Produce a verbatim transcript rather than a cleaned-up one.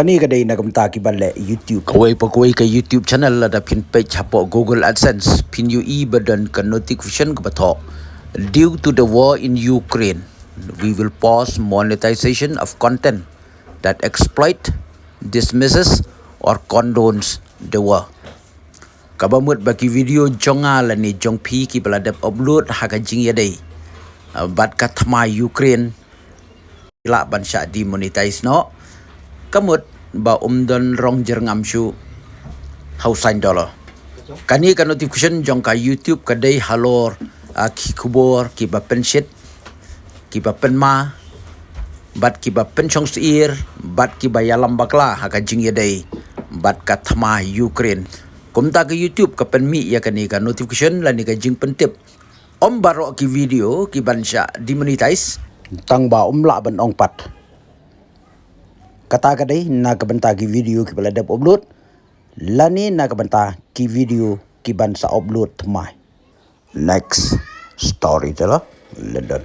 Kane ka dei na ka bynta kiba leh YouTube. Kawei pa kawei ka YouTube channel lada phin peit hapoh Google AdSense, phin ïohi ba don ka notification kaba thoh: "Due to the war in Ukraine, we will pause monetization of content that exploit, dismisses or condones the war." Kaba mut ba ki video jong nga lane jong phi kiba la dep upload ha ka jingïadei, uh, bad ka thma Ukraine, lah ban shah demonetize noh. Ka mut ba ym don rong jyrngam shuh ha u saiñ dollar. Kane ka notification jong ka YouTube ka dei halor, ah, ki khubor kiba pynshit, kiba pynma, bad kiba pynshong syier, bad kiba ïalam bakla ha ka jingïadei bad ka thma Ukraine. Kumta ka YouTube ka pynmih ïa kane ka notification lane ka jingpyntip ym baroh ki video kiban shah demonetize, tang ba ym lah ban ong pat. Kata ka dei na ka bynta ki video kiba la dep upload lane na ka bynta ki video kiban sa upload thymmai. Next story te la, London.